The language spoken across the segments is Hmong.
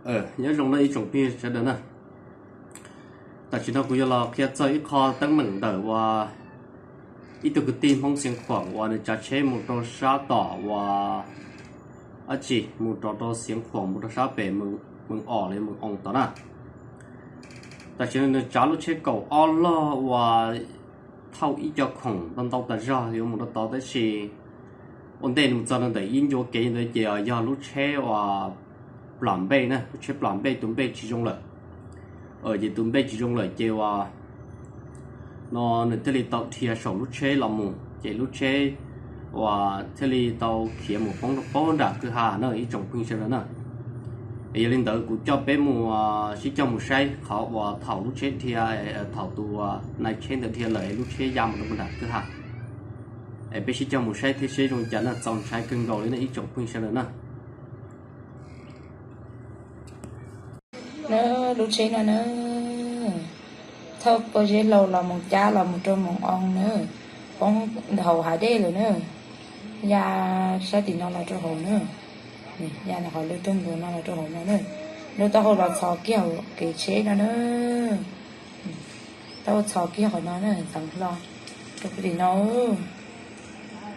Nyob zoo na ib tsoom phooj ywg sawv daws na. Tam sim no kuv yuav los qhia txog ib qho teeb meem ntawm uas ib tug kwv tij Hmoob Xiav Khuam uas nws tsav tsheb mus rau sab tom uas dab tsi, mus rau rau Xiav Khuam mus rau sab pem Mees Os li Mees Oos tod na. Tam sim no nws tsav lub tsheb kaum ob log uas thauj ib co khoom ntau ntau tas zog yuav mus rau tod tab sis ua ntej nws mus txog rau ntawm ib ncua kev ntawd ces yog lub tsheb uas plam npej na, lub tsheb plam npej, tus npej tsis zoo lawm. Ces tus npej tsis zoo lawm ces uas no nws thiaj li tau dhia saum lub tsheb los mus ces lub tsheb uas thiaj li tau khiav mus poob rau poob nram kwj ha na ib tsoom phooj ywg sawv daws na. Es yog li ntawd kuv coj peb mus sib coj mus saib qhov uas thaum lub tsheb dhia, thaum tus nai tsheb ntawd dhia lawm es lub tsheb ya mus rau nram kwj ha. Es peb sib coj mus saib thiab seb zoo cas na, txaus ntshai kawg nkaus li na ib tsoom phooj ywg sawv daws na. Na, lub tsheb no na, thauj pob zeb hlau los mus cab los mus rau Mees Oos na, poob hauv hav dej lawm na. Ya sab tim no los rau hauv na, ya qhov lub rooj nkaus no los rau hauv no na. Lub taub hau los txhos kiag hauv kev tsheb no na. Taub hau txhos kiag qhov no na, txeev hlo rau tim no.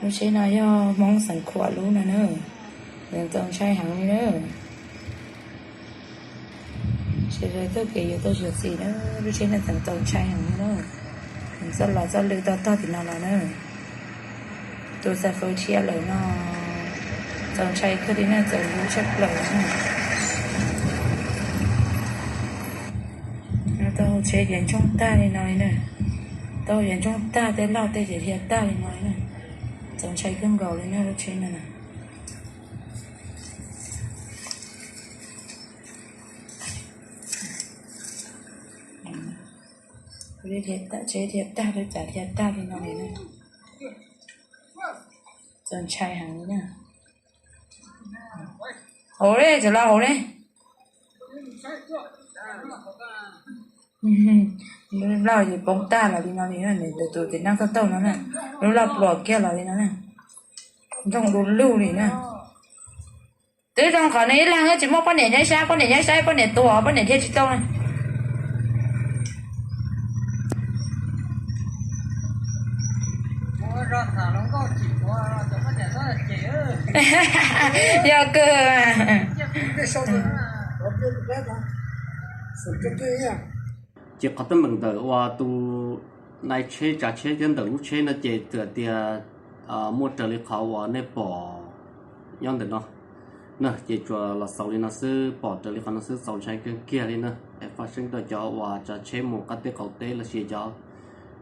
Lub tsheb no yog Hmoob Xeev Khuam lub no na, txaus ntshai heev li na. Sawv daws taug kev yuav tau zam txim na, lub tsheb no txaus ntshai heev li na. Txoj los txoj lw tau tog tim no los na. Tus xav fawb thiab lawm no, txaus ntshai kawg li na, txaus hlub tshaj plaws li na. Taub hau tsheb ces ntsoog tag li no li na. Taub hau ces ntsoog tag, tej loj tej ces dhia tag li no li na. Txaus ntshai kawg nkaus li na lub tsheb no na. Tsheb dhia tag, lub cav dhia tag li no li na. Txaus ntshai heev li na. Hauv li, txawm los hauv li. Lub loj ces poob tag los li no li na, nws tus tus txiv neej taug taug no na, lub loj pluas kiag los li no na. Ntsoog du lug li na. Twb zoo qhov nws ib leeg tsis muaj poj niam nyob saib, poj niam nyob saib poj niam tua, poj niam dhia tsis tau na. Yog kawg. Ces qhov teeb meem ntawm uas tus nai tsheb tsav tsheb thiab ntawm lub tsheb no ces txawm tias muaj raws li qhov uas nej pom nyob ntawm no na, ces tsuas los xaus li no xwb, pom raws li qhov no xwb, txaus ntshai kawg kiag li na. Es faj seeb rau cov uas tsav tsheb mus qab teb qaum teb los sis cov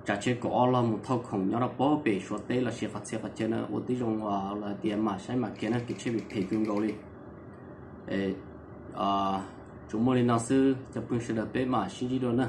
tsav tsheb kaum ob log mus thauj khoom nyob rau pem Suav teb los sis qhov txhia qhov chaw na, ua tib zoo uas lawv tias mam saib mam kiag na, kev tsheb phem phem kawg nkaus li. Tsuas muaj li no xwb, cov phooj ywg sawv daws peb mam sib ntsib dua na.